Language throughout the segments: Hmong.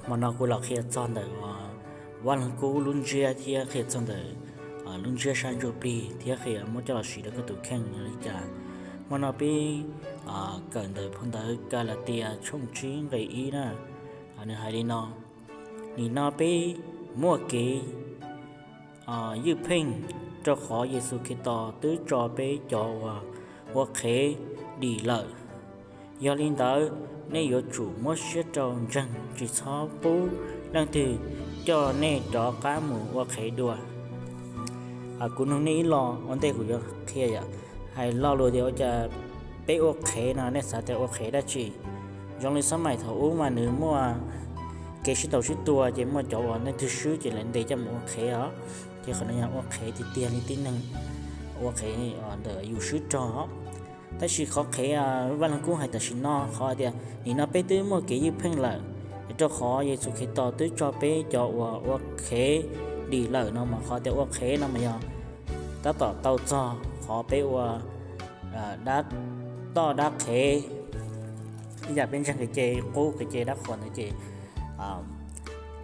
Hmo no kuv los qhia txog ntawm Vaj Leej Kub lub ntsiab thiab qhia txog ntawm lub ntsiab sab ntsuj plig thiab qhia muab coj los siv rau koj tus kheej li cas. Hmo no peb kawm ntawm phau ntawv Kalatias tshooj tsib nqe ib na. Nws hais li no: Nim no peb muaj kev ywj pheej, rau qhov Yexus Khetos twb tso peb cov uas ua qhev dim lawm. Yog li ntawd, nej yuav tsum muab siab rau ntseeg, tsis txhob pub leej twg coj nej rov qab mus ua qhev dua. Kuv nug nej ib lo ua ntej kuv yuav qhia yom, hais lo lus tias ua cas peb ua qhev no nej xav tias ua qhev dab tsi? Zoo li xab maim thaum ub mas nws muaj kev sib ntaus sib tua ces muaj cov uas leej twg swb ces lawv ntes coj mus ua qhev os. Ces qhov no yog ua qhev tiag tiag li tib neeg ua qhev ntawm yus swb rog. Tab sis qhov qhev Vaj Leej Kub hais tam sim no qhov tias nim no peb twb muaj kev ywj pheej lawm, rau qhov Yexus Khetos twb tso peb cov uas ua qhev dim lawm no mas qhov tias ua qhev no mas yog tab tom tau txog qhov peb ua dab toj dab qhev. Ib yam peb ntseeg kev cai qub kev cai dab qhuas ntawd ces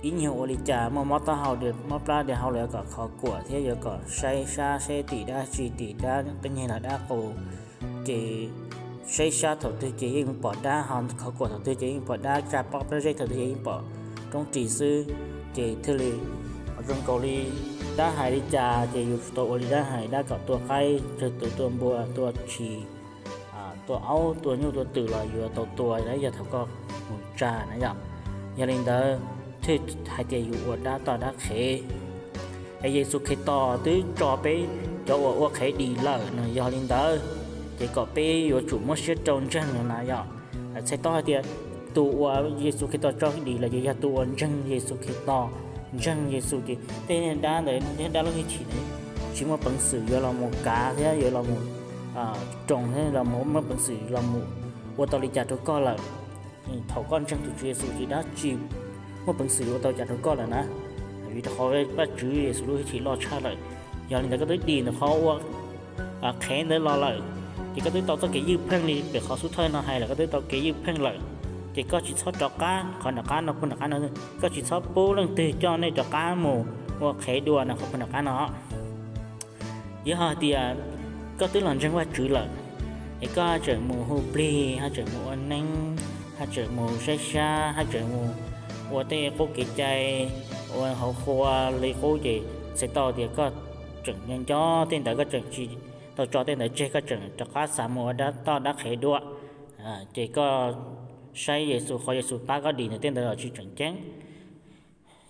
ib nyuag ua li cas muaj mob taub hau mob plab diav hau los yuav kom kho kuam thiab yuav kom saib sab saib tim dab tsi tim dab qi nyeg los dab qus. Ces saib sab thaum twg ces yeej pom dab, ho kho kuam thaum twg ces yeej pom dab, tsa pob plab zeb thaum twg ces yeej pom roob ris xwb. Ces thiaj li zoo nkaus li dab hais li cas ces yus tau ua li dab hais, dab kom tua qaib, tsawg tus tua npua tua tshis, tua aub tua nyuj tua twm los yuav tau tua, yog thaum koj mus tsa na yom. Yog li ntawd thiaj hais tias yus ua dab toj dab qhev. Es Yexus Khetos twb tso peb cov uas ua qhev dim lawm no, yog li ntawd ces kom peb yuav tsum muab siab rau ntseeg no na yom. Txhais tau hais tias tus uas Yexus Khetos tso dim lawm ces yog tus uas ntseeg Yexus Khetos, ntseeg Yexus ces tej dab ntawd, tej dab lub hwj chim ntawd tsis muaj peev xwm yuav los mus kav thiab yuav los mus roos thiab los muaj peev xwm los mus ua tau li cas rau koj lawm. Thaum koj ntseeg tus Tswv Yexus ces dab tsis muaj peev xwm yuav ua tau li cas rau koj lawm na, vim rau qhov Vajtswv Yexus lub hwj chim loj tshaj lawm. Yog li ntawd koj twb dim ntawm qhov ua qhev ntawd los lawm, ces koj twb tau txoj kev ywj pheej li pem qhov xub thawj no hais lawm, koj twb tau kev ywj pheej lawm, ces koj tsis txhob rov qab. Qhov nram qab no, puag nram qab no, koj tsis txhob pub leej twg coj nej rov qab mus ua qhev dua no, qhov puag nram qab no. Yog hais tias koj twb los ntseeg Vajtswv lawm, es koj haj tseem mus hu plig, haj tseem mus ua neeb, haj tseem mus saib sab, haj tseem mus ua tej qub kev cai, ua hauv qhua li qub, ces txhais tau tias koj tseem nco nco tej ntawd, koj tseem tsis tau tso tej ntawd tseg, koj tseem rov qab xav mus ua dab toj dab qhev dua. Ces koj saib Yexus, qhov Yexus pab koj dim ntawd tej ntawd los tsis tseem ceeb.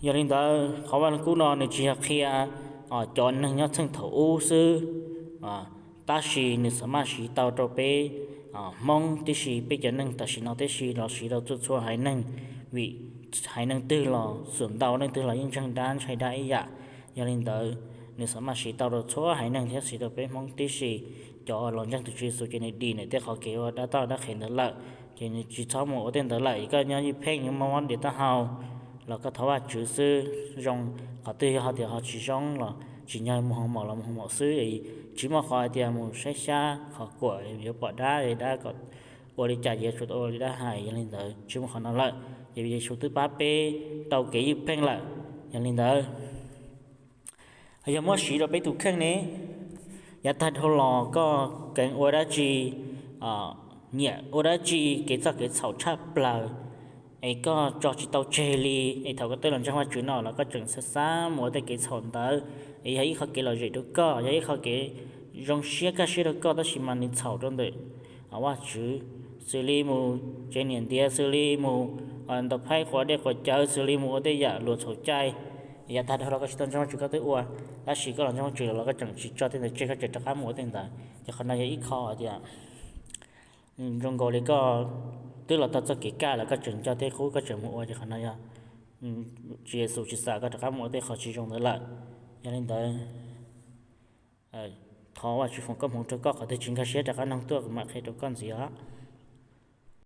Yog li ntawd qhov Vaj Leej Kub no nws tsis yog qhia cov neeg nyob txheej thaum ub xwb, tab sis nws xam maj siv tau rau peb Hmoob tib si, peb cov neeg tam sim no tib si los sis rau txhua txhua haiv neeg, vim haiv neeg twg los xum ntau, leej twg los yeej ntseeg dab ntshai dab ib yam. Yog li ntawd nws xam maj siv tau rau txhua haiv neeg thiab siv rau peb Hmoob tib si. Cov los ntseeg tus Tswv Yexus ces nws dim nws tej qhov kev ua dab toj dab qhev ntawd lawm, ces nws tsis txhob mus ua tej ntawd lawm. Koj nyob ywj pheej, mob mob diav taub hau los koj thov Vajtswv xwb. Zoo qhov twg yog hais tias ho tsis zoo los tsim nyog mus hoo maum los mus hoo maum xwb, tsis muaj qhov hais tias mus saib xyab qhov kuam yuav pom dab, dab kom ua li cas yuav tsum tau ua li dab hais. Yog li ntawd tsis muaj qhov no lawm, ces Yexus twb pab peb tau kev ywj pheej lawm. Yog li ntawd yog muab siv rau peb tus kheej ne, yav tag dhau los koj kheev ua dab tsi, nyiam ua dab tsi kev txog kev txhaum tshaj plaws, es koj tso tsis tau tseg li, es thaum koj twb los ntseeg Vajtswv no los koj tseem xav xav mus ua tej kev txhaum ntawd, es yog ib qhov kev lom zem rau koj, yog ib qhov kev zoo siab kaj siab rau koj, tab sis mas nws txhaum rau ntawm Vajtswv, xws li mus tsev niam ntiav, xws li mus ntaus phaib quav dej quav cawv, xws li mus ua tej yam luag txhaum cai. Yav tag dhau los koj tsis tau ntseeg Vajtswv koj twb ua, tab sis koj los ntseeg Vajtswv los koj tseem tsis tso tej ntawd tseg, koj tseem rov qab mus ua tej ntawd, ces qhov no yog ib qho tias zoo nkaus li koj twb los tau txoj kev kaj lawm koj tseem nco tej qub koj tseem mus ua, ces qhov no yog Tswv Yexus tsis xav koj rov qab mus ua tej qho tsis zoo ntawd lawm. Yog li ntawd thov Vajtswv foom koob hmoov rau koj, qhov twg tsis nkag siab rov qab noog tuaj kuv mam qhia rau koj ntxiv os.